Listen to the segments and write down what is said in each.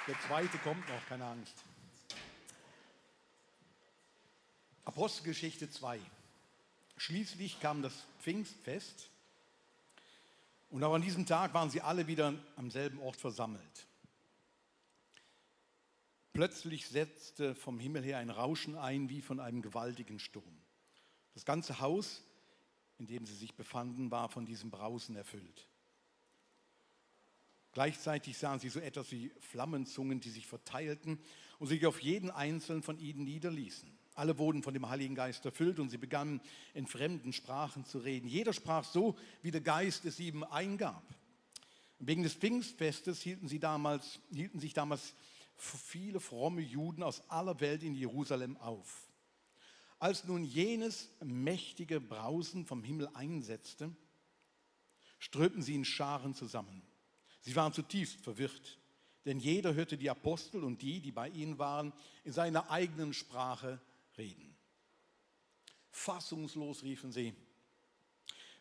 Der zweite kommt noch, keine Angst. Apostelgeschichte 2. Schließlich kam das Pfingstfest und auch an diesem Tag waren sie alle wieder am selben Ort versammelt. Plötzlich setzte vom Himmel her ein Rauschen ein wie von einem gewaltigen Sturm. Das ganze Haus, in dem sie sich befanden, war von diesem Brausen erfüllt. Gleichzeitig sahen sie so etwas wie Flammenzungen, die sich verteilten und sich auf jeden einzelnen von ihnen niederließen. Alle wurden von dem Heiligen Geist erfüllt und sie begannen in fremden Sprachen zu reden. Jeder sprach so, wie der Geist es ihm eingab. Wegen des Pfingstfestes hielten sich damals viele fromme Juden aus aller Welt in Jerusalem auf. Als nun jenes mächtige Brausen vom Himmel einsetzte, strömten sie in Scharen zusammen. Sie waren zutiefst verwirrt, denn jeder hörte die Apostel und die bei ihnen waren, in seiner eigenen Sprache reden. Fassungslos riefen sie: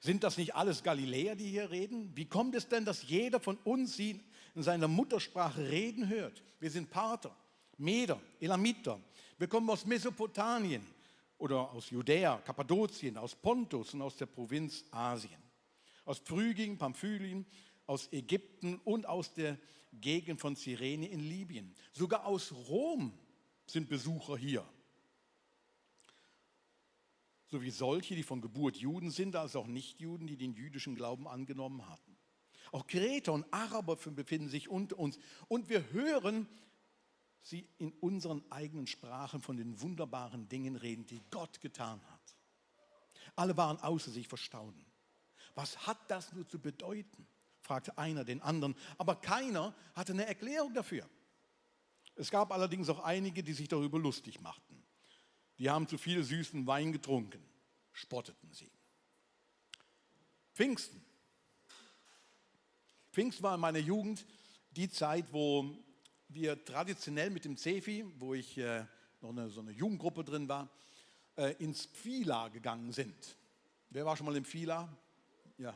Sind das nicht alles Galiläer, die hier reden? Wie kommt es denn, dass jeder von uns sie in seiner Muttersprache reden hört? Wir sind Parther, Meder, Elamiter. Wir kommen aus Mesopotamien oder aus Judäa, Kappadokien, aus Pontus und aus der Provinz Asien, aus Phrygien, Pamphylien, aus Ägypten und aus der Gegend von Cyrene in Libyen. Sogar aus Rom sind Besucher hier. Sowie solche, die von Geburt Juden sind, als auch Nichtjuden, die den jüdischen Glauben angenommen hatten. Auch Kreter und Araber befinden sich unter uns. Und wir hören sie in unseren eigenen Sprachen von den wunderbaren Dingen reden, die Gott getan hat. Alle waren außer sich vor Staunen. Was hat das nur zu bedeuten? Fragte einer den anderen, aber keiner hatte eine Erklärung dafür. Es gab allerdings auch einige, die sich darüber lustig machten. Die haben zu viel süßen Wein getrunken, spotteten sie. Pfingsten. Pfingsten war in meiner Jugend die Zeit, wo wir traditionell mit dem Zefi, wo ich noch so eine Jugendgruppe drin war, ins Pfila gegangen sind. Wer war schon mal im Pfila? Ja,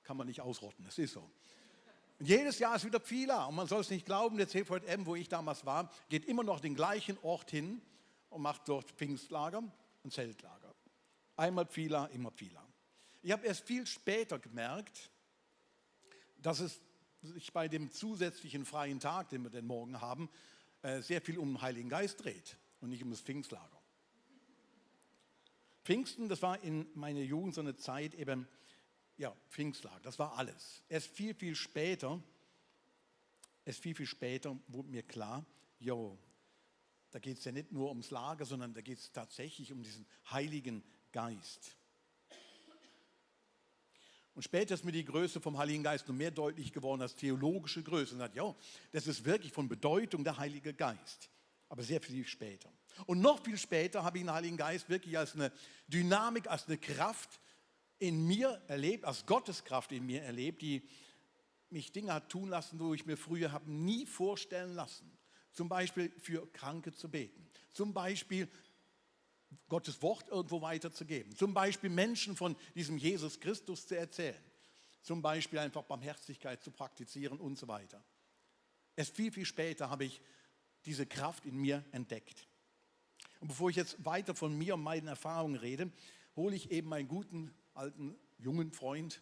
kann man nicht ausrotten, es ist so. Und jedes Jahr ist wieder Pfila und man soll es nicht glauben, der CVM, wo ich damals war, geht immer noch den gleichen Ort hin und macht dort Pfingstlager und Zeltlager. Einmal Pfila, immer Pfila. Ich habe erst viel später gemerkt, dass es sich bei dem zusätzlichen freien Tag, den wir den Morgen haben, sehr viel um den Heiligen Geist dreht und nicht um das Pfingstlager. Pfingsten, das war in meiner Jugend so eine Zeit eben, ja, Pfingstlager, das war alles. Erst viel, viel später wurde mir klar, da geht es ja nicht nur ums Lager, sondern da geht es tatsächlich um diesen Heiligen Geist. Und später ist mir die Größe vom Heiligen Geist noch mehr deutlich geworden als theologische Größe. Und sagt, das ist wirklich von Bedeutung der Heilige Geist. Aber sehr viel später. Und noch viel später habe ich den Heiligen Geist wirklich als eine Dynamik, als eine Kraft in mir erlebt, als Gotteskraft in mir erlebt, die mich Dinge hat tun lassen, wo ich mir früher habe nie vorstellen lassen. Zum Beispiel für Kranke zu beten. Zum Beispiel Gottes Wort irgendwo weiterzugeben. Zum Beispiel Menschen von diesem Jesus Christus zu erzählen. Zum Beispiel einfach Barmherzigkeit zu praktizieren und so weiter. Erst viel, viel später habe ich diese Kraft in mir entdeckt. Und bevor ich jetzt weiter von mir und meinen Erfahrungen rede, hole ich eben meinen guten, alten, jungen Freund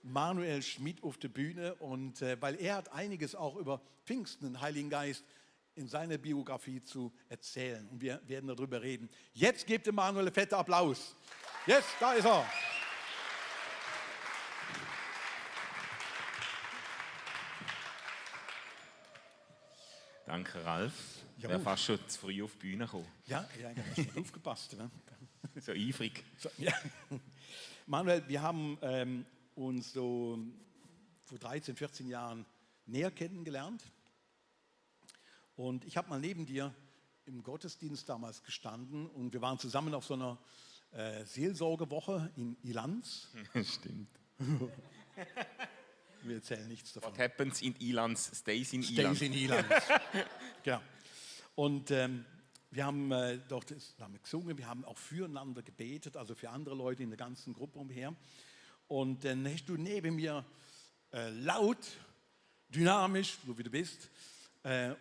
Manuel Schmid auf die Bühne. Und weil er hat einiges auch über Pfingsten, den Heiligen Geist, in seiner Biografie zu erzählen. Und wir werden darüber reden. Jetzt gebt dem Manuel einen fetten Applaus. Yes, da ist er. Danke, Ralf. Ich wäre fast schon zu früh auf die Bühne gekommen. Ja, ich habe schon aufgepasst. Ne? So eifrig. So, ja. Manuel, wir haben uns so vor 13, 14 Jahren näher kennengelernt. Und ich habe mal neben dir im Gottesdienst damals gestanden und wir waren zusammen auf so einer Seelsorgewoche in Ilanz. Stimmt. Wir erzählen nichts davon. What happens in Ilanz stays in Ilanz. Stays in Ilanz. Genau. Und wir haben dort gesungen, wir haben auch füreinander gebetet, also für andere Leute in der ganzen Gruppe umher. Und dann hast du neben mir laut, dynamisch, so wie du bist,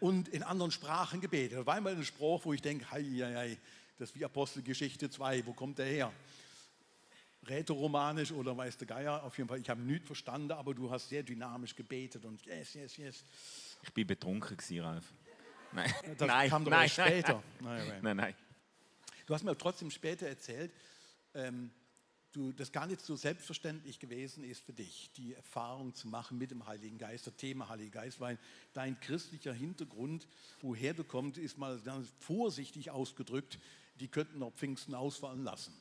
und in anderen Sprachen gebetet. Da war einmal ein Spruch, wo ich denke, hei, hei, hei, das ist wie Apostelgeschichte 2, wo kommt der her? Rätoromanisch oder weiß der Geier, auf jeden Fall, ich habe nichts verstanden, aber du hast sehr dynamisch gebetet und yes, yes, yes. Ich bin betrunken gewesen, Ralf. Nein, Das nein, kam doch nein, erst später. Nein. nein. Du hast mir trotzdem später erzählt, das gar nicht so selbstverständlich gewesen ist für dich, die Erfahrung zu machen mit dem Heiligen Geist, das Thema Heiliger Geist, weil dein christlicher Hintergrund, woher du kommst, ist mal ganz vorsichtig ausgedrückt, die könnten noch Pfingsten ausfallen lassen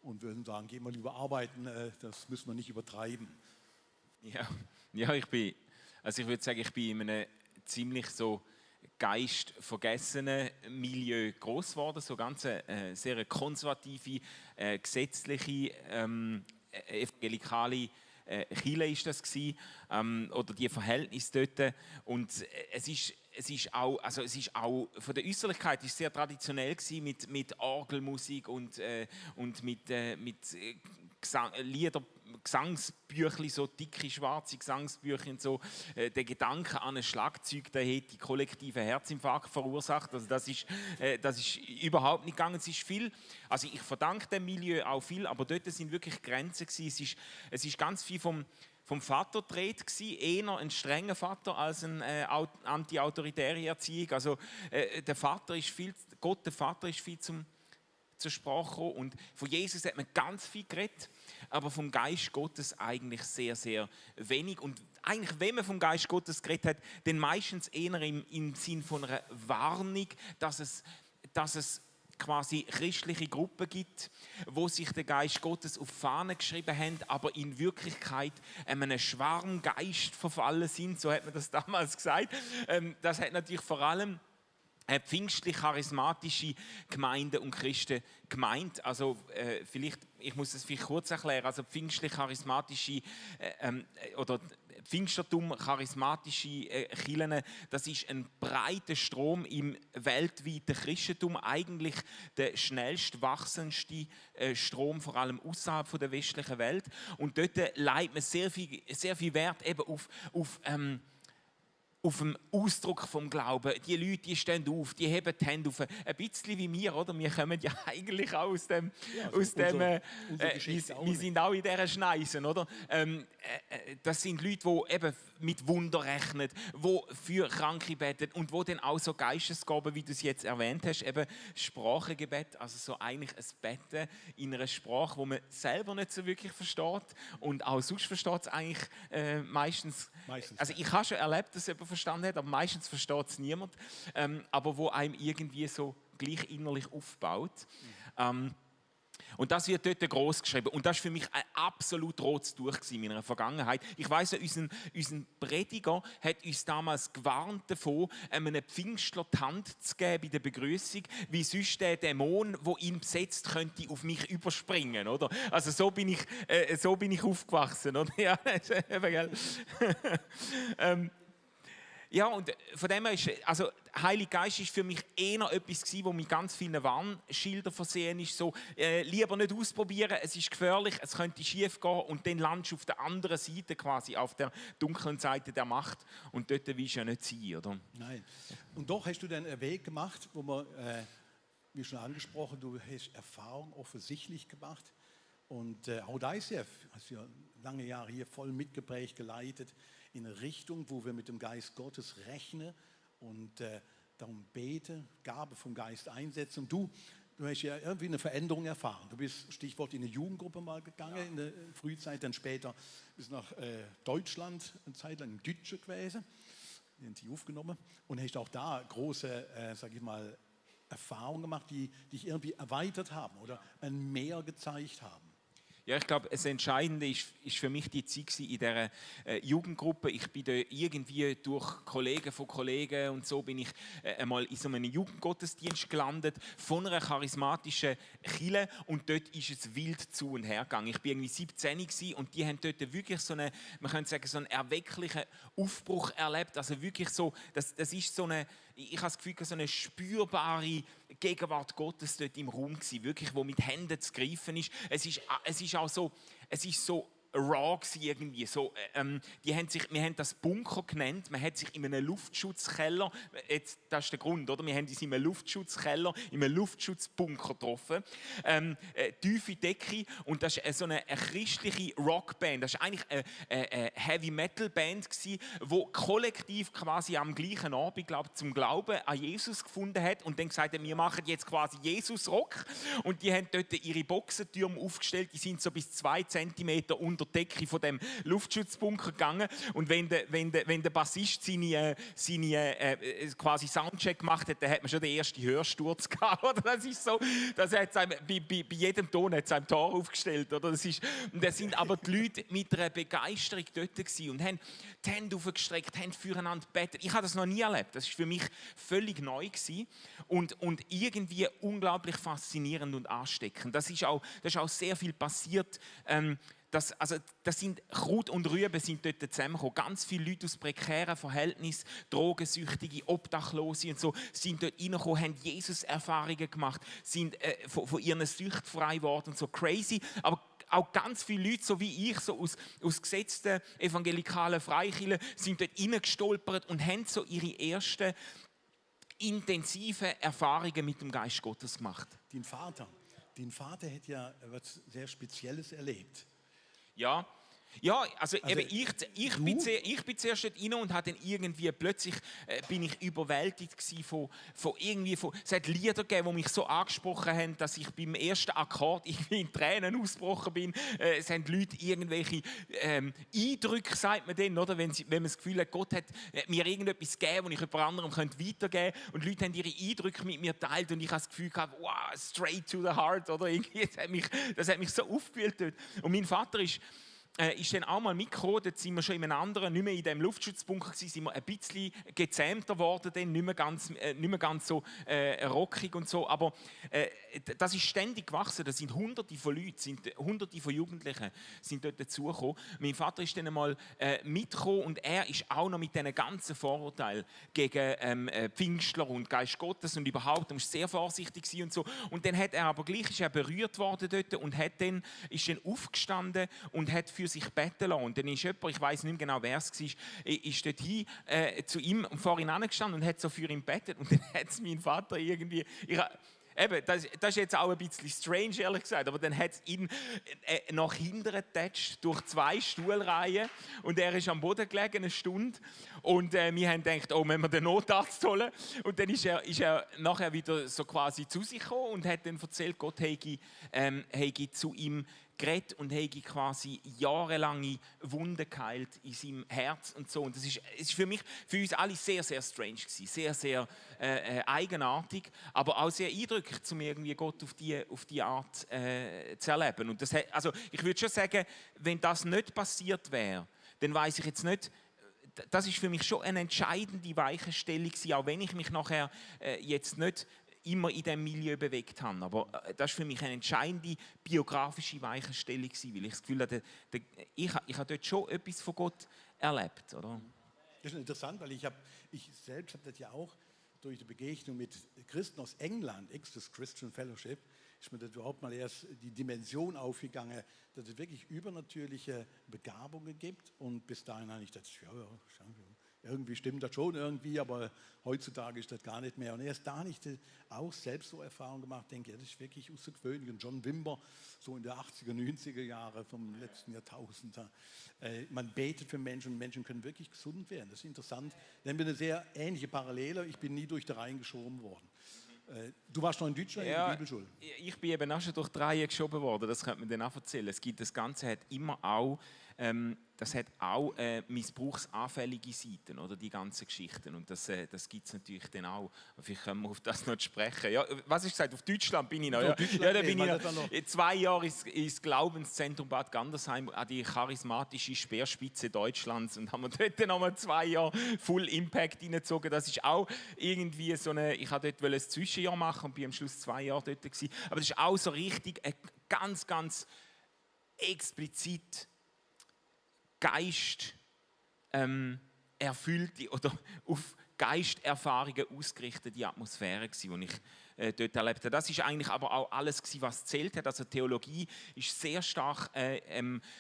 und würden sagen, gehen wir lieber arbeiten, das müssen wir nicht übertreiben. Ja, ich würde sagen, ich bin in einem ziemlich so geistvergessenen Milieu groß geworden, so ganz sehr konservative, gesetzliche, evangelikale Kirche ist das gewesen, oder die Verhältnisse dort. Und es ist auch von der Äußerlichkeit ist sehr traditionell gewesen, mit Orgelmusik und mit Gesangsbüchli, so dicke schwarze Gesangsbücher und so. Der Gedanke an ein Schlagzeug, der hätte kollektiven Herzinfarkt verursacht. Also das ist überhaupt nicht gegangen. Es ist viel, also ich verdanke dem Milieu auch viel, aber dort sind wirklich Grenzen gewesen. Es ist ganz viel vom Vater gedreht gewesen, eher ein strenger Vater als eine anti-autoritäre Erziehung. Also Gott, der Vater, ist viel zur Sprache gekommen. Und von Jesus hat man ganz viel geredet, aber vom Geist Gottes eigentlich sehr, sehr wenig. Und eigentlich, wenn man vom Geist Gottes geredet hat, dann meistens eher im Sinn von einer Warnung, dass es quasi christliche Gruppen gibt, wo sich der Geist Gottes auf die Fahne geschrieben haben, aber in Wirklichkeit einem Schwarmgeist verfallen sind, so hat man das damals gesagt. Das hat natürlich vor allem pfingstlich-charismatische Gemeinden und Christen gemeint. Also ich muss das vielleicht kurz erklären, also pfingstlich-charismatische oder Pfingstertum, charismatische Kirchen, das ist ein breiter Strom im weltweiten Christentum, eigentlich der schnellst wachsendste Strom, vor allem außerhalb der westlichen Welt. Und dort legt man sehr viel Wert eben auf dem Ausdruck vom Glauben. Die Leute, die stehen auf, die heben die Hände auf. Ein bisschen wie wir, oder? Wir kommen ja eigentlich auch aus dem... wir sind auch in dieser Schneise, oder? Das sind Leute, die eben mit Wunder rechnen, die für Kranke beten und die dann auch so Geistesgaben, wie du es jetzt erwähnt hast, eben Sprachengebet, also so eigentlich ein Beten in einer Sprache, die man selber nicht so wirklich versteht und auch sonst versteht es eigentlich meistens. Also ich habe schon erlebt, dass jemand verstanden hat, aber meistens versteht es niemand, aber wo einem irgendwie so gleich innerlich aufbaut. Und das wird dort groß geschrieben. Und das war für mich ein absolut rotes Tuch in meiner Vergangenheit. Ich weiss, unser Prediger hat uns damals gewarnt davon, einem Pfingstler die Hand zu geben bei der Begrüßung, wie sonst der Dämon, der ihn besetzt, könnte auf mich überspringen. Oder? Also so bin ich aufgewachsen. Oder? Ja, ja, und von dem her ist, also Heilige Geist ist für mich eher etwas gewesen, wo mit ganz vielen Warnschildern versehen ist, so, lieber nicht ausprobieren, es ist gefährlich, es könnte schief gehen und dann landest du auf der anderen Seite quasi, auf der dunklen Seite der Macht und dort willst du ja nicht sein, oder? Nein. Und doch hast du dann einen Weg gemacht, wo man, wie schon angesprochen, du hast Erfahrung offensichtlich gemacht und auch da ist ja, hast du ja lange Jahre hier voll mitgeprägt, geleitet, in eine Richtung, wo wir mit dem Geist Gottes rechnen und darum beten, Gabe vom Geist einsetzen. Und du hast ja irgendwie eine Veränderung erfahren. Du bist, Stichwort, in eine Jugendgruppe mal gegangen, in der Frühzeit, dann später bis nach Deutschland, eine Zeit lang in Dütsche gewesen, in die aufgenommen und hast auch da große, sag ich mal, Erfahrungen gemacht, die dich irgendwie erweitert haben oder ein Mehr gezeigt haben. Ja, ich glaube, das Entscheidende ist für mich die Zeit in dieser Jugendgruppe. Ich bin da irgendwie durch Kollegen von Kollegen und so bin ich einmal in so einem Jugendgottesdienst gelandet von einer charismatischen Kirche und dort ist es wild zu und her gegangen. Ich war irgendwie 17 gewesen und die haben dort wirklich so einen, man könnte sagen, so einen erwecklichen Aufbruch erlebt. Also wirklich so, das ist so eine, ich habe das Gefühl, so eine spürbare Gegenwart Gottes dort im Raum gewesen, wirklich, wo mit Händen zu greifen ist. Es ist auch so, es ist so raw gewesen irgendwie. So, wir haben das Bunker genannt, man hat sich in einem Luftschutzkeller, jetzt, das ist der Grund, oder? Wir haben uns in einem Luftschutzkeller, in einem Luftschutzbunker getroffen, tiefe Decke, und das ist so eine christliche Rockband, das ist eigentlich eine Heavy-Metal-Band gewesen, die kollektiv quasi am gleichen Abend, zum Glauben an Jesus gefunden hat und dann gesagt hat, wir machen jetzt quasi Jesus-Rock, und die haben dort ihre Boxentürme aufgestellt, die sind so bis 2 Zentimeter unter die Decke von dem Luftschutzbunker gegangen, und wenn der Bassist seine quasi Soundcheck gemacht hat, dann hat man schon den ersten Hörsturz gehabt, oder? Das ist so, das hat bei jedem Ton hat es einem Tor aufgestellt, oder? Das sind aber die Leute mit einer Begeisterung dort gewesen und haben die Hände aufgestreckt, haben füreinander gebetet. Ich habe das noch nie erlebt, das war für mich völlig neu gewesen und irgendwie unglaublich faszinierend und ansteckend. Das ist auch sehr viel passiert. Das sind Kraut und Rüben sind dort zusammengekommen. Ganz viele Leute aus prekären Verhältnissen, Drogensüchtige, Obdachlose und so, sind dort reingekommen, haben Jesus-Erfahrungen gemacht, sind von ihren Süchten frei geworden und so, crazy. Aber auch ganz viele Leute, so wie ich, so aus gesetzten evangelikalen Freikirchen, sind dort reingestolpert und haben so ihre ersten intensiven Erfahrungen mit dem Geist Gottes gemacht. Dein Vater hat ja etwas sehr Spezielles erlebt. Ja, also eben ich bin zuerst dort rein und habe dann irgendwie plötzlich bin ich überwältigt von es hat Lieder gegeben, die mich so angesprochen haben, dass ich beim ersten Akkord irgendwie in Tränen ausgebrochen bin. Es haben Leute irgendwelche Eindrücke, sagt man dann, oder? Wenn man das Gefühl hat, Gott hat mir irgendetwas gegeben, das ich jemand anderem weitergeben könnte, und Leute haben ihre Eindrücke mit mir geteilt und ich habe das Gefühl gehabt, wow, straight to the heart, oder? Das hat mich so aufgewühlt dort. Und mein Vater ist dann auch mal mitgekommen, dort sind wir schon in einem anderen, nicht mehr in diesem Luftschutzbunker gewesen, sind wir ein bisschen gezähmter geworden, dann, nicht mehr ganz so rockig und so, aber das ist ständig gewachsen, da sind Hunderte von Leuten, Hunderte von Jugendlichen sind dort dazugekommen. Mein Vater ist dann einmal mitgekommen und er ist auch noch mit diesen ganzen Vorurteilen gegen Pfingstler und Geist Gottes und überhaupt, er muss sehr vorsichtig sein und so, und dann hat er aber gleich, ist er berührt worden dort und ist dann aufgestanden und hat für sich beten lassen. Und dann ist jemand, ich weiß nicht mehr genau, wer es war, ist dort hin zu ihm und vor ihn angestanden und hat so für ihn gebetet. Und dann hat es mein Vater irgendwie... das ist jetzt auch ein bisschen strange, ehrlich gesagt, aber dann hat es ihn nach hinten getatscht durch 2 Stuhlreihen und er ist am Boden gelegen, eine Stunde, und wir haben gedacht, oh, müssen wir den Notarzt holen, und dann ist er nachher wieder so quasi zu sich gekommen und hat dann erzählt, Gott habe zu ihm geredet und habe quasi jahrelange Wunden geheilt in seinem Herz und so. Und das ist für uns alle sehr, sehr strange gewesen, sehr, sehr eigenartig, aber auch sehr eindrücklich, um irgendwie Gott auf die Art zu erleben. Und ich würde schon sagen, wenn das nicht passiert wäre, dann weiß ich jetzt nicht. Das ist für mich schon eine entscheidende Weichenstellung gewesen, auch wenn ich mich nachher jetzt nicht immer in diesem Milieu bewegt habe. Aber das war für mich eine entscheidende biografische Weichenstellung, weil ich das Gefühl hatte, ich habe dort schon etwas von Gott erlebt. Oder? Das ist interessant, weil ich selbst habe das ja auch durch die Begegnung mit Christen aus England, Access Christian Fellowship, ist mir das überhaupt mal erst die Dimension aufgegangen, dass es wirklich übernatürliche Begabungen gibt. Und bis dahin habe ich gedacht, ja, irgendwie stimmt das schon irgendwie, aber heutzutage ist das gar nicht mehr. Und erst da habe ich auch selbst so Erfahrungen gemacht, denke, ja, das ist wirklich außergewöhnlich. Und John Wimber, so in der 80er, 90er Jahre vom letzten Jahrtausend, man betet für Menschen und Menschen können wirklich gesund werden. Das ist interessant. Dann haben wir eine sehr ähnliche Parallele. Ich bin nie durch die Reihen geschoben worden. Du warst noch in Deutschland in der Bibelschule? Ich bin eben auch schon durch die Reihen geschoben worden, das könnte man dann auch erzählen. Das Ganze hat immer auch missbrauchsanfällige Seiten, oder, die ganzen Geschichten. Und das gibt es natürlich dann auch. Vielleicht können wir auf das noch sprechen. Ja, was hast du gesagt? Auf Deutschland bin ich noch. Ja, da bin ich 2 Jahre ins Glaubenszentrum Bad Gandersheim, an die charismatische Speerspitze Deutschlands, und haben wir dort noch mal 2 Jahre Full Impact reingezogen. Das ist auch irgendwie so eine, ich wollte dort ein Zwischenjahr machen und bin am Schluss 2 Jahre dort gewesen. Aber das ist auch so richtig ganz, ganz explizit Geist erfüllte oder auf Geisterfahrungen ausgerichtete Atmosphäre gewesen, wo ich dort erlebt habe. Das ist eigentlich aber auch alles gewesen, was zählt hat. Also Theologie ist sehr stark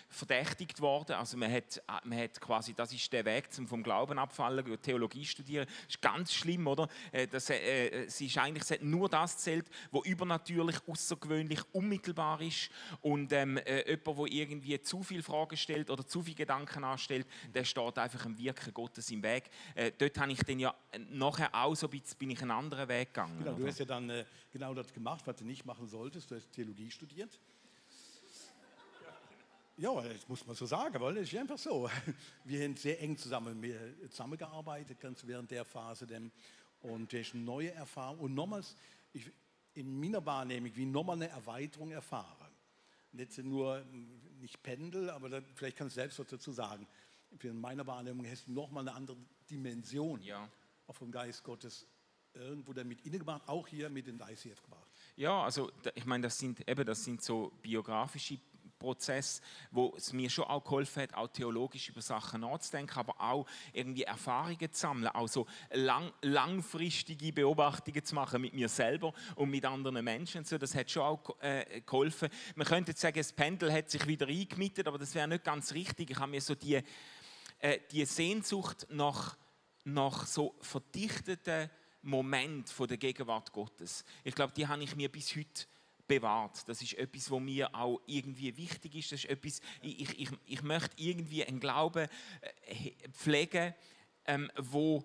verdächtigt worden. Also man hat quasi, das ist der Weg zum vom Glauben abfallen, Theologie studieren. Das ist ganz schlimm, oder? Es hat nur das zählt, was übernatürlich, außergewöhnlich, unmittelbar ist. Und jemand, der irgendwie zu viele Fragen stellt oder zu viele Gedanken anstellt, der steht einfach im Wirken Gottes im Weg. Dort habe ich dann ja nachher auch so ein bisschen, bin ich einen anderen Weg gegangen. Genau, oder? du hast ja dann genau das gemacht, was du nicht machen solltest. Du hast Theologie studiert. Ja, das muss man so sagen, weil das ist einfach so. Wir haben sehr eng zusammengearbeitet, ganz während der Phase. Und das ist eine neue Erfahrung. Und nochmals, in meiner Wahrnehmung, wie nochmal eine Erweiterung erfahre. Nicht Pendel, aber vielleicht kannst du selbst was dazu sagen. In meiner Wahrnehmung hast du nochmal eine andere Dimension auch vom Geist Gottes irgendwo damit innegebracht, auch hier mit den ICF gebracht. Ja, also ich meine, das sind so biografische Prozesse, wo es mir schon auch geholfen hat, auch theologisch über Sachen nachzudenken, aber auch irgendwie Erfahrungen zu sammeln, auch so langfristige Beobachtungen zu machen mit mir selber und mit anderen Menschen. So, das hat schon auch geholfen. Man könnte jetzt sagen, das Pendel hat sich wieder eingemietet, aber das wäre nicht ganz richtig. Ich habe mir so die Sehnsucht nach so verdichteten Moment von der Gegenwart Gottes. Ich glaube, die habe ich mir bis heute bewahrt. Das ist etwas, was mir auch irgendwie wichtig ist. Das ist etwas, ich möchte irgendwie einen Glauben pflegen, wo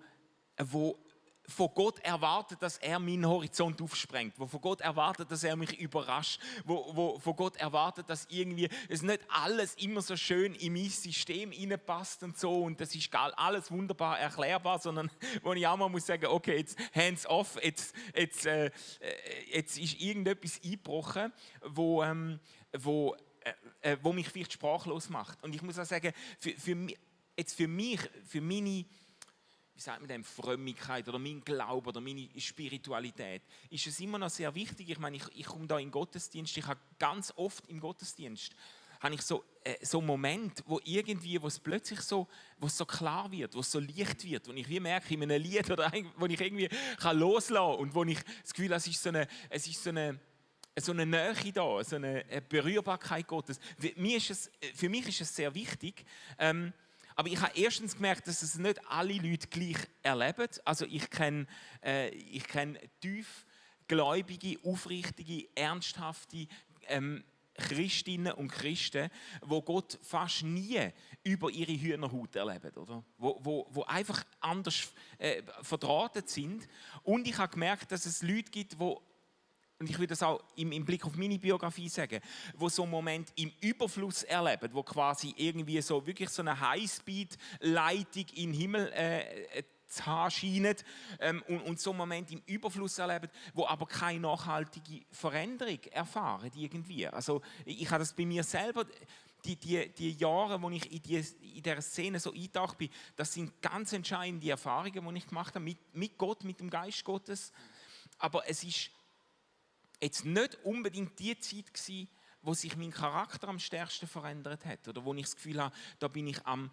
von Gott erwartet, dass er meinen Horizont aufsprengt, wo von Gott erwartet, dass er mich überrascht, wo von Gott erwartet, dass irgendwie es nicht alles immer so schön in mein System hineinpasst und so und das ist alles wunderbar erklärbar, sondern wo ich auch mal muss sagen, okay, jetzt hands off, jetzt ist irgendetwas eingebrochen, wo mich vielleicht sprachlos macht. Und ich muss auch sagen, für meine wie sagt man dem, Frömmigkeit oder mein Glaube oder meine Spiritualität, ist es immer noch sehr wichtig. Ich meine, ich komme da in den Gottesdienst, ich habe ganz oft im Gottesdienst habe ich so einen Moment, wo es plötzlich so klar wird, wo es so leicht wird, wo ich wie merke in einem Lied oder wo ich irgendwie loslassen kann und wo ich das Gefühl habe, es ist so eine Nähe da, so eine Berührbarkeit Gottes. Für mich ist es sehr wichtig. Aber ich habe erstens gemerkt, dass es nicht alle Leute gleich erleben. Also ich kenne tiefgläubige, aufrichtige, ernsthafte Christinnen und Christen, die Gott fast nie über ihre Hühnerhaut erleben, oder? Wo einfach anders verdrahtet sind. Und ich habe gemerkt, dass es Leute gibt, und ich würde das auch im Blick auf meine Biografie sagen, wo so einen Moment im Überfluss erleben, wo quasi irgendwie so wirklich so eine Highspeed-Leitung in den Himmel zu haben scheint und so einen Moment im Überfluss erleben, wo aber keine nachhaltige Veränderung erfahren irgendwie. Also ich habe das bei mir selber, die Jahre, wo ich in dieser Szene so eingetaucht bin, das sind ganz entscheidende Erfahrungen, die ich gemacht habe mit Gott, mit dem Geist Gottes. Aber es ist jetzt nicht unbedingt die Zeit gewesen, wo sich mein Charakter am stärksten verändert hat oder wo ich das Gefühl habe, da bin ich also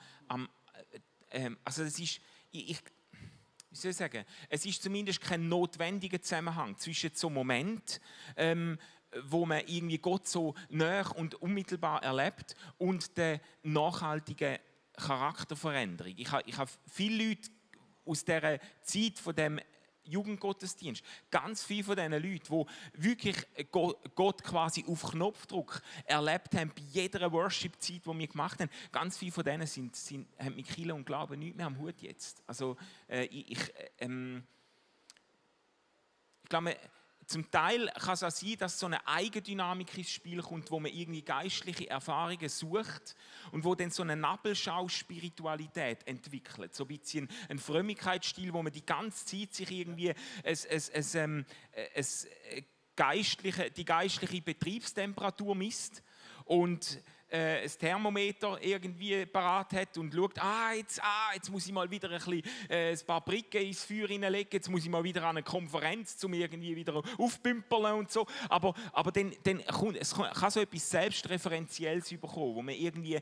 es ist, wie soll ich sagen, es ist zumindest kein notwendiger Zusammenhang zwischen so einem Moment, wo man irgendwie Gott so nah und unmittelbar erlebt und der nachhaltigen Charakterveränderung. Ich habe viele Leute aus dieser Zeit von dem Jugendgottesdienst, ganz viele von diesen Leuten, die wirklich Gott quasi auf Knopfdruck erlebt haben, bei jeder Worship-Zeit, die wir gemacht haben, ganz viele von denen haben mit Kirche und Glauben nichts mehr am Hut jetzt. Also ich glaube, zum Teil kann es auch sein, dass so eine Eigendynamik ins Spiel kommt, wo man irgendwie geistliche Erfahrungen sucht und wo dann so eine Nabelschau-Spiritualität entwickelt. So ein bisschen ein Frömmigkeitsstil, wo man die ganze Zeit sich irgendwie die geistliche Betriebstemperatur misst und ein Thermometer irgendwie parat hat und schaut, jetzt muss ich mal wieder ein paar Bricken ins Feuer hineinlegen, jetzt muss ich mal wieder an eine Konferenz, um irgendwie wieder aufpümpeln und so. Aber dann kann so etwas Selbstreferenzielles bekommen, wo man irgendwie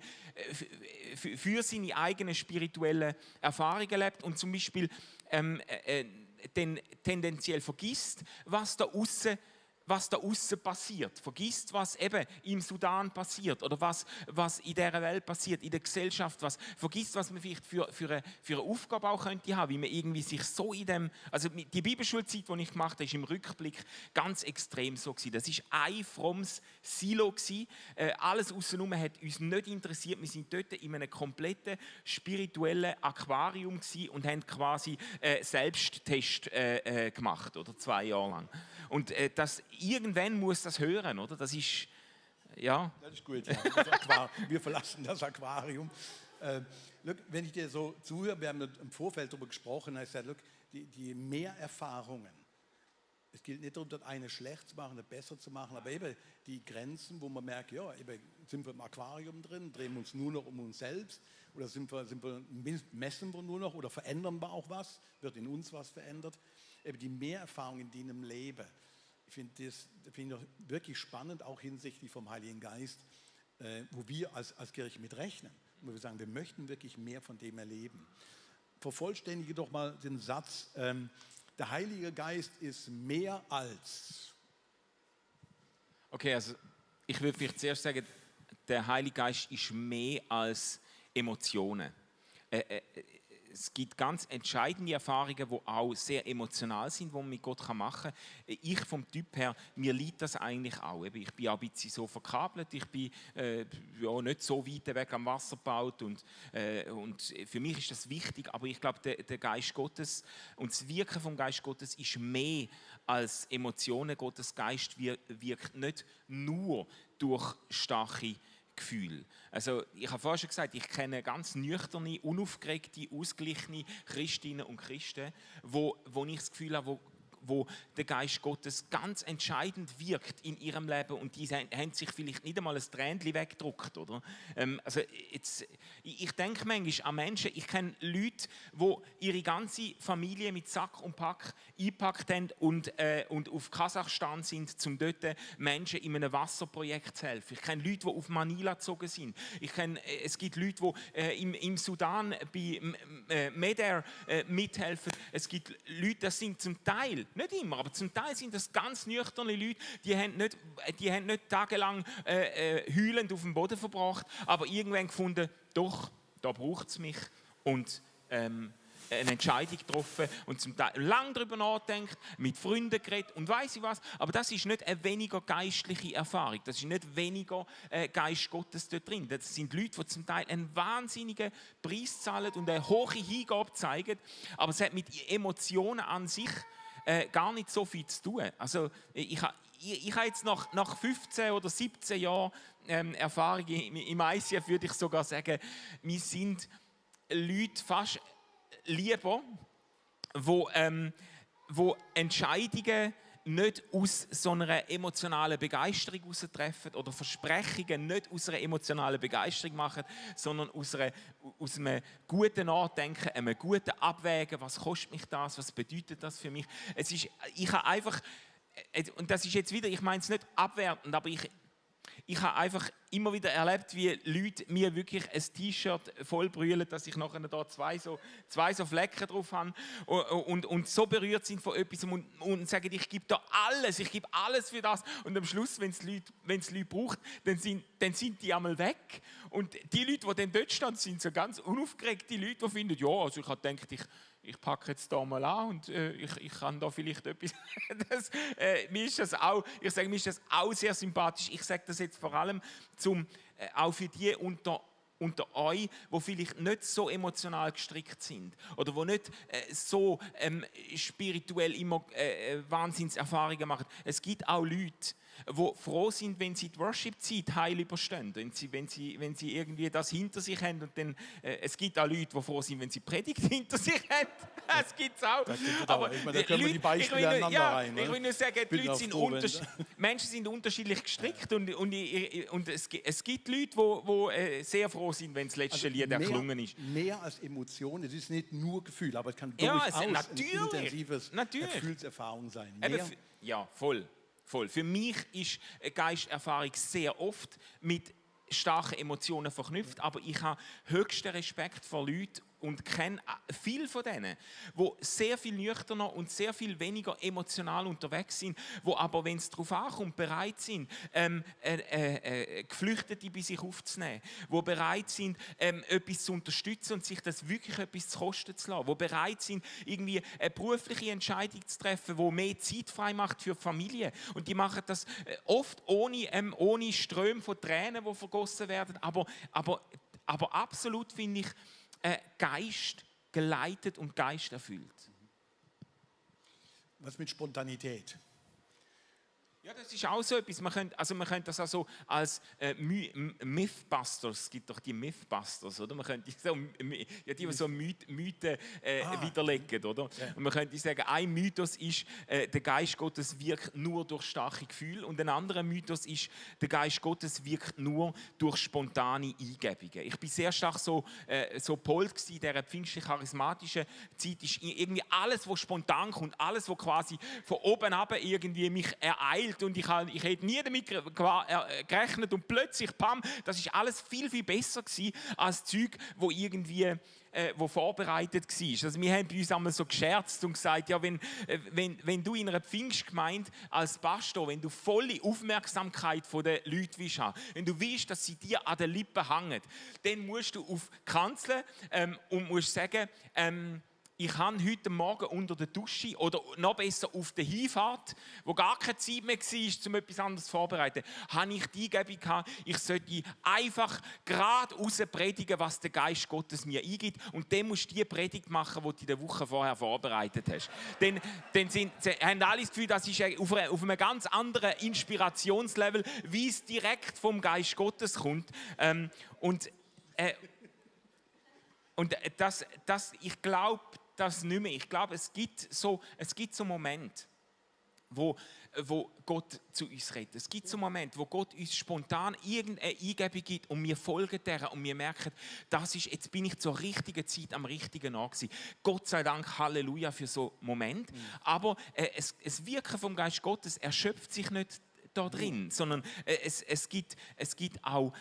für seine eigenen spirituellen Erfahrungen lebt und zum Beispiel tendenziell vergisst, was da außen passiert. Vergisst, was eben im Sudan passiert oder was in dieser Welt passiert, in der Gesellschaft. Vergisst, was man vielleicht für eine Aufgabe auch könnte haben, wie man irgendwie sich so in dem... Also die Bibelschulzeit, die ich gemacht habe, ist im Rückblick ganz extrem so gewesen. Das war ein frommes Silo gewesen. Alles außenrum hat uns nicht interessiert. Wir sind dort in einem kompletten spirituellen Aquarium gewesen und haben quasi Selbsttest gemacht, oder 2 Jahre lang. Und irgendwann muss das hören, oder? Das ist, ja. Das ist gut, ja. Wir verlassen das Aquarium. Look, wenn ich dir so zuhöre, wir haben im Vorfeld darüber gesprochen, ich sage, look, die mehr Erfahrungen, es gilt nicht darum, das eine schlecht zu machen, das besser zu machen, aber eben die Grenzen, wo man merkt, ja, eben sind wir im Aquarium drin, drehen wir uns nur noch um uns selbst oder messen wir nur noch oder verändern wir auch was, wird in uns was verändert. Eben die Mehrerfahrungen in deinem Leben. Ich finde das wirklich spannend, auch hinsichtlich vom Heiligen Geist, wo wir als Kirche mit rechnen. Wo wir sagen, wir möchten wirklich mehr von dem erleben. Vervollständige doch mal den Satz, der Heilige Geist ist mehr als. Okay, also ich würde vielleicht zuerst sagen, der Heilige Geist ist mehr als Emotionen. Es gibt ganz entscheidende Erfahrungen, die auch sehr emotional sind, die man mit Gott machen kann. Ich vom Typ her, mir liegt das eigentlich auch. Ich bin auch ein bisschen so verkabelt, ich bin nicht so weit weg am Wasser gebaut und für mich ist das wichtig, aber ich glaube, der Geist Gottes und das Wirken vom Geist Gottes ist mehr als Emotionen. Gottes Geist wirkt nicht nur durch starke Gefühl. Also ich habe vorhin schon gesagt, ich kenne ganz nüchterne, unaufgeregte, ausgeglichene Christinnen und Christen, wo ich das Gefühl habe, wo der Geist Gottes ganz entscheidend wirkt in ihrem Leben und die haben sich vielleicht nicht einmal ein Tränchen weggedruckt, oder? Ich denke manchmal an Menschen, ich kenne Leute, die ihre ganze Familie mit Sack und Pack eingepackt haben und auf Kasachstan sind, um dort Menschen in einem Wasserprojekt zu helfen. Ich kenne Leute, die auf Manila gezogen sind. Es gibt Leute, die im Sudan bei MEDER mithelfen. Es gibt Leute, das sind zum Teil, nicht immer, aber zum Teil sind das ganz nüchterne Leute, die haben nicht tagelang heulend auf dem Boden verbracht, aber irgendwann gefunden, doch, da braucht es mich und eine Entscheidung getroffen und zum Teil lange darüber nachgedacht, mit Freunden geredet und weiss ich was, aber das ist nicht eine weniger geistliche Erfahrung, das ist nicht weniger Geist Gottes dort drin. Das sind Leute, die zum Teil einen wahnsinnigen Preis zahlen und eine hohe Hingabe zeigen, aber es hat mit Emotionen an sich gar nicht so viel zu tun. Also ich habe jetzt nach 15 oder 17 Jahren Erfahrung im ICF, würde ich sogar sagen, wir sind Leute fast lieber, wo Entscheidungen nicht aus so einer emotionalen Begeisterung heraustreffen oder Versprechungen nicht aus einer emotionalen Begeisterung machen, sondern aus einem guten Nachdenken, einem guten Abwägen, was kostet mich das, was bedeutet das für mich. Ich habe einfach, und das ist jetzt wieder, ich meine es nicht abwertend, aber ich habe einfach immer wieder erlebt, wie Leute mir wirklich ein T-Shirt vollbrüllen, dass ich nachher da zwei so Flecken drauf habe und so berührt sind von etwas und sagen, ich gebe alles für das. Und am Schluss, wenn es Leute braucht, dann sind die einmal weg. Und die Leute, die dann dort stehen, sind so ganz unaufgeregte Leute, die finden, ja, also ich habe gedacht, ich packe jetzt da mal an und ich kann da vielleicht etwas. Mir ist das auch sehr sympathisch. Ich sage das jetzt vor allem auch für die unter euch, die vielleicht nicht so emotional gestrickt sind oder die nicht so spirituell immer Wahnsinnserfahrungen machen. Es gibt auch Leute, die froh sind, wenn sie die Worship-Zeit heil überstehen, wenn sie irgendwie das hinter sich haben. Und dann, es gibt auch Leute, die froh sind, wenn sie Predigt hinter sich haben. Das gibt es auch. Aber ich meine, da können wir die Beispiele aneinander rein. Ich will nur sagen, Menschen sind unterschiedlich gestrickt und es gibt Leute, die sehr froh sind, wenn das letzte Lied erklungen ist. Mehr als Emotion, es ist nicht nur Gefühl, aber es kann durchaus eine intensive Gefühlserfahrung sein. Ja, voll. Für mich ist eine Geisterfahrung sehr oft mit starken Emotionen verknüpft, aber ich habe höchsten Respekt vor Leuten und kenne viele von denen, die sehr viel nüchterner und sehr viel weniger emotional unterwegs sind, die aber, wenn es darauf ankommt, bereit sind, Geflüchtete bei sich aufzunehmen, die bereit sind, etwas zu unterstützen und sich das wirklich etwas zu kosten zu lassen, die bereit sind, irgendwie eine berufliche Entscheidung zu treffen, die mehr Zeit frei macht für die Familie. Und die machen das oft ohne Ströme von Tränen, die vergossen werden, aber absolut, finde ich, Geist geleitet und Geist erfüllt. Was mit Spontanität? Ja, das ist auch so etwas. Man könnte das also als Mythbusters, es gibt doch die Mythbusters, oder? Man könnte so, die so Mythen widerlegen, oder? Ja. Und man könnte sagen, ein Mythos ist, der Geist Gottes wirkt nur durch starke Gefühle, und ein anderer Mythos ist, der Geist Gottes wirkt nur durch spontane Eingebungen. Ich bin sehr stark so polt in dieser pfingstlich-charismatischen Zeit, ist irgendwie alles, was spontan kommt, alles, was quasi von oben ab irgendwie mich ereilt, und ich hätte nie damit gerechnet, und plötzlich, pam, das ist alles viel, viel besser gewesen als Zeug, wo irgendwie wo vorbereitet war. Also wir haben bei uns einmal so gescherzt und gesagt, ja, wenn du in einer Pfingstgemeinde als Pastor, wenn du volle Aufmerksamkeit von den Leuten willst haben, wenn du willst, dass sie dir an den Lippen hängen, dann musst du auf die Kanzel und musst sagen, ich habe heute Morgen unter der Dusche oder noch besser auf der Hinfahrt, wo gar keine Zeit mehr war, um etwas anderes vorzubereiten, habe ich die Eingebung gehabt, ich sollte einfach geradeaus predigen, was der Geist Gottes mir eingibt, und dann musst du die Predigt machen, die du in der Woche vorher vorbereitet hast. Dann haben alle das Gefühl, das ist auf einem ganz anderen Inspirationslevel, wie es direkt vom Geist Gottes kommt. Ich glaube das nicht mehr. Ich glaube, es gibt so Momente, wo Gott zu uns redet. Es gibt so Momente, wo Gott uns spontan irgendeine Eingebung gibt und wir folgen der und wir merken, jetzt bin ich zur richtigen Zeit am richtigen Ort gewesen. Gott sei Dank, Halleluja für so Momente. Aber das Wirken vom Geist Gottes erschöpft sich nicht da drin, sondern es gibt auch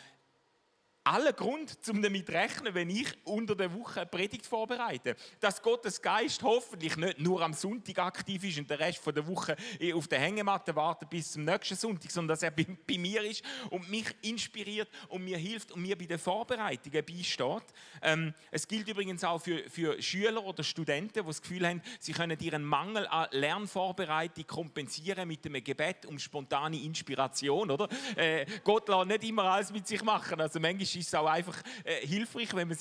allen Grund, um damit zu rechnen, wenn ich unter der Woche eine Predigt vorbereite. Dass Gottes Geist hoffentlich nicht nur am Sonntag aktiv ist und der Rest der Woche auf der Hängematte wartet bis zum nächsten Sonntag, sondern dass er bei mir ist und mich inspiriert und mir hilft und mir bei den Vorbereitungen beisteht. Es gilt übrigens auch für Schüler oder Studenten, die das Gefühl haben, sie können ihren Mangel an Lernvorbereitung kompensieren mit einem Gebet um spontane Inspiration. Oder? Gott lässt nicht immer alles mit sich machen. Also manchmal ist es auch einfach hilfreich, wenn man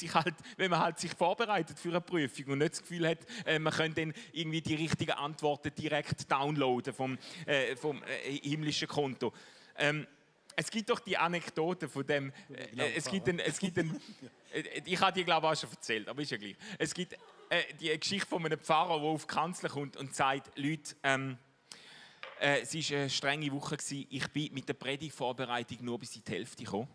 sich vorbereitet für eine Prüfung und nicht das Gefühl hat, man könnte dann irgendwie die richtigen Antworten direkt downloaden vom himmlischen Konto. Es gibt doch die Anekdote von dem, ich habe die glaube ich auch schon erzählt, aber ist ja gleich. Es gibt die Geschichte von einem Pfarrer, der auf die Kanzel kommt und sagt, Leute, es war eine strenge Woche, ich bin mit der Predigtvorbereitung nur bis in die Hälfte gekommen.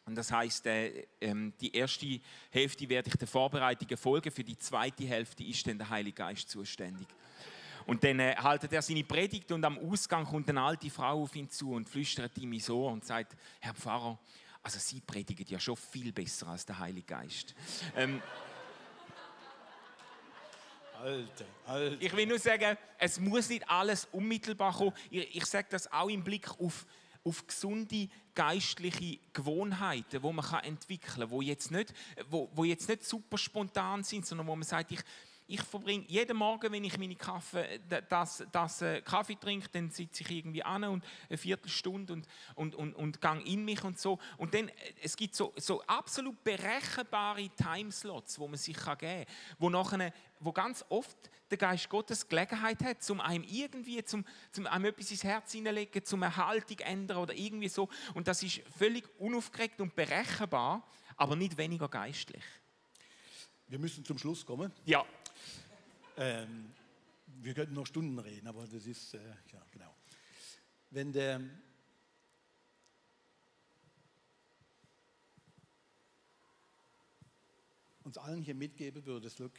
Und das heisst, die erste Hälfte werde ich den Vorbereitungen folgen, für die zweite Hälfte ist dann der Heilige Geist zuständig. Und dann haltet er seine Predigt und am Ausgang kommt eine alte Frau auf ihn zu und flüstert ihm ins Ohr und sagt, Herr Pfarrer, also Sie predigen ja schon viel besser als der Heilige Geist. Alter. Ich will nur sagen, es muss nicht alles unmittelbar kommen. Ich sage das auch im Blick auf gesunde geistliche Gewohnheiten, die man entwickeln kann, wo jetzt nicht super spontan sind, sondern wo man sagt, ich verbringe jeden Morgen, wenn ich meine Kaffee trinke, dann sitze ich irgendwie an und eine Viertelstunde und gehe in mich und so. Und dann, es gibt so absolut berechenbare Timeslots, wo man sich geben kann, wo ganz oft der Geist Gottes Gelegenheit hat, um einem irgendwie einem etwas ins Herz hineinlegen, um eine Haltung zu ändern oder irgendwie so. Und das ist völlig unaufgeregt und berechenbar, aber nicht weniger geistlich. Wir müssen zum Schluss kommen. Ja. Wir könnten noch Stunden reden, aber das ist, ja, genau. Wenn uns allen hier mitgeben würdest, Luc,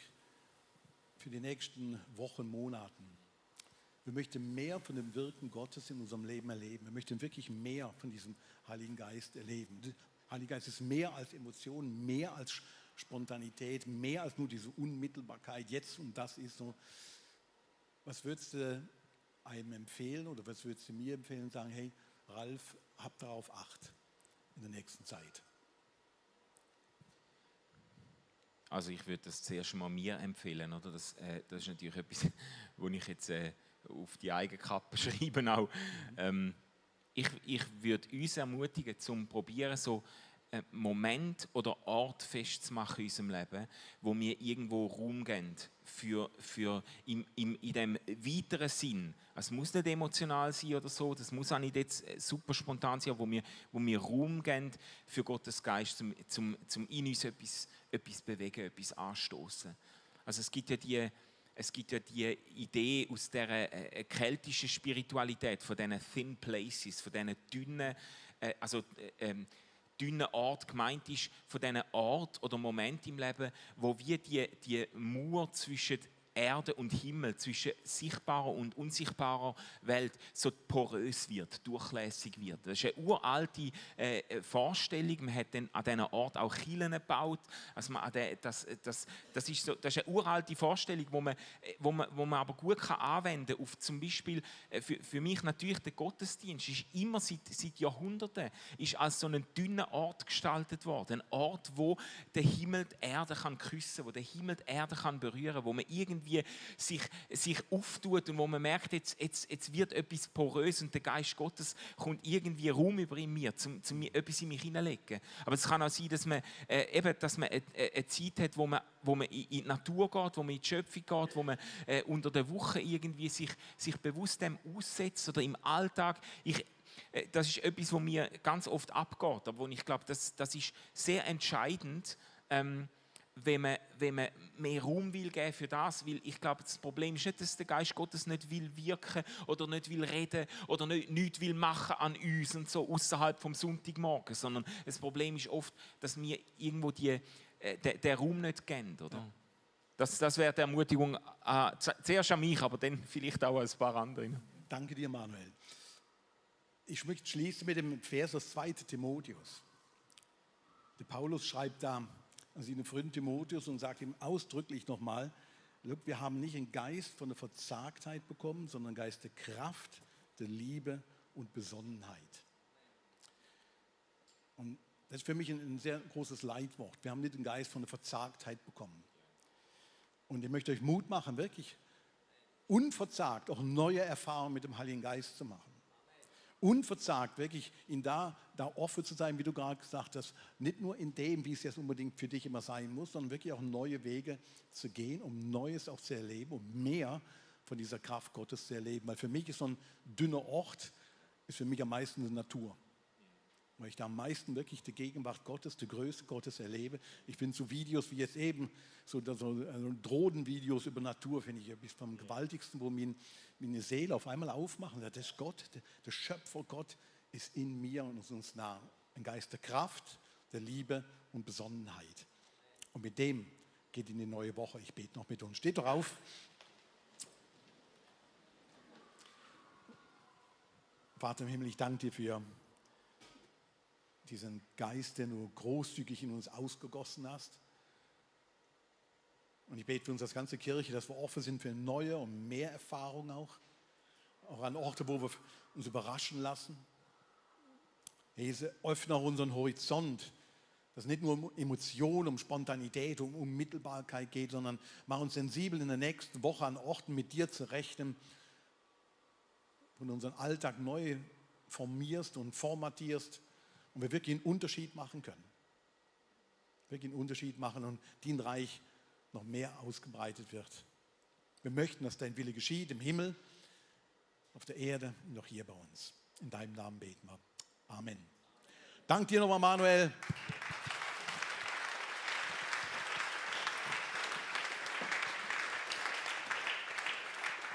für die nächsten Wochen, Monaten, wir möchten mehr von dem Wirken Gottes in unserem Leben erleben. Wir möchten wirklich mehr von diesem Heiligen Geist erleben. Der Heilige Geist ist mehr als Emotionen, mehr als Spontanität, mehr als nur diese Unmittelbarkeit, jetzt und das ist so. Was würdest du einem empfehlen oder was würdest du mir empfehlen und sagen, hey Ralf, hab darauf Acht in der nächsten Zeit? Also ich würde das zuerst mal mir empfehlen, oder? Das ist natürlich etwas, wo ich jetzt auf die eigene Kappe schreibe auch. Ich würde uns ermutigen, zum Probieren, so einen Moment oder Ort festzumachen in unserem Leben, wo wir irgendwo Raum geben für in dem weiteren Sinn. Es muss nicht emotional sein oder so, das muss auch nicht jetzt super spontan sein, aber wo wir Raum geben für Gottes Geist, zum in uns etwas bewegen, etwas anstoßen. Also es gibt ja die Idee aus dieser keltischen Spiritualität, von diesen Thin Places, von diesen dünnen Ort gemeint ist, von diesen Ort oder Moment im Leben, wo wie die Mauer zwischen Erde und Himmel, zwischen sichtbarer und unsichtbarer Welt so porös wird, durchlässig wird. Das ist eine uralte Vorstellung. Man hat dann an diesen Ort auch Kirchen gebaut. Also das ist eine uralte Vorstellung, wo man aber gut anwenden kann. Auf zum Beispiel, für mich natürlich der Gottesdienst ist immer seit Jahrhunderten ist als so ein dünner Ort gestaltet worden. Ein Ort, wo der Himmel die Erde kann küssen, wo der Himmel die Erde kann berühren, wo man irgendwie sich auftut und wo man merkt, jetzt wird etwas porös und der Geist Gottes kommt irgendwie Raum über in mir, um etwas in mich hineinzulegen. Aber es kann auch sein, dass man eine Zeit hat, wo man in die Natur geht, wo man in die Schöpfung geht, wo man unter der Woche irgendwie sich bewusst dem aussetzt oder im Alltag. Das ist etwas, was mir ganz oft abgeht, aber wo ich glaube, das ist sehr entscheidend, wenn man mehr Raum will geben für das, weil ich glaube, das Problem ist nicht, dass der Geist Gottes nicht will wirken oder nicht will reden oder nichts will machen an uns und so außerhalb vom Sonntagmorgen, sondern das Problem ist oft, dass wir irgendwo den Raum nicht geben, oder? Ja. Das wäre die Ermutigung zuerst an mich, aber dann vielleicht auch an ein paar andere. Danke dir, Manuel. Ich möchte schließen mit dem Vers aus 2. Timotheus. Der Paulus schreibt da an seinen Freund Timotheus und sagt ihm ausdrücklich nochmal, wir haben nicht einen Geist von der Verzagtheit bekommen, sondern einen Geist der Kraft, der Liebe und Besonnenheit. Und das ist für mich ein sehr großes Leitwort. Wir haben nicht den Geist von der Verzagtheit bekommen. Und ich möchte euch Mut machen, wirklich unverzagt auch neue Erfahrungen mit dem Heiligen Geist zu machen. Unverzagt, wirklich da offen zu sein, wie du gerade gesagt hast, nicht nur in dem, wie es jetzt unbedingt für dich immer sein muss, sondern wirklich auch neue Wege zu gehen, um Neues auch zu erleben, um mehr von dieser Kraft Gottes zu erleben. Weil für mich ist so ein dünner Ort, ist für mich am meisten die Natur. Weil ich da am meisten wirklich die Gegenwart Gottes, die Größe Gottes erlebe. Ich finde so Videos wie jetzt eben, so Drohnenvideos über Natur, finde ich etwas vom Gewaltigsten, wo meine Seele auf einmal aufmachen. Das ist Gott, der Schöpfer Gott ist in mir und ist uns nah. Ein Geist der Kraft, der Liebe und Besonnenheit. Und mit dem geht in die neue Woche. Ich bete noch mit uns. Steht doch auf. Vater im Himmel, ich danke dir für diesen Geist, den du großzügig in uns ausgegossen hast. Und ich bete für uns als ganze Kirche, dass wir offen sind für neue und mehr Erfahrungen auch an Orte, wo wir uns überraschen lassen. Jesus, öffne auch unseren Horizont, dass es nicht nur um Emotionen, um Spontanität, um Unmittelbarkeit geht, sondern mach uns sensibel in der nächsten Woche an Orten mit dir zu rechnen, wo du unseren Alltag neu formierst und formatierst und wir wirklich einen Unterschied machen können. Wirklich einen Unterschied machen und dein Reich noch mehr ausgebreitet wird. Wir möchten, dass dein Wille geschieht im Himmel, auf der Erde und auch hier bei uns. In deinem Namen beten wir. Amen. Danke dir nochmal, Manuel.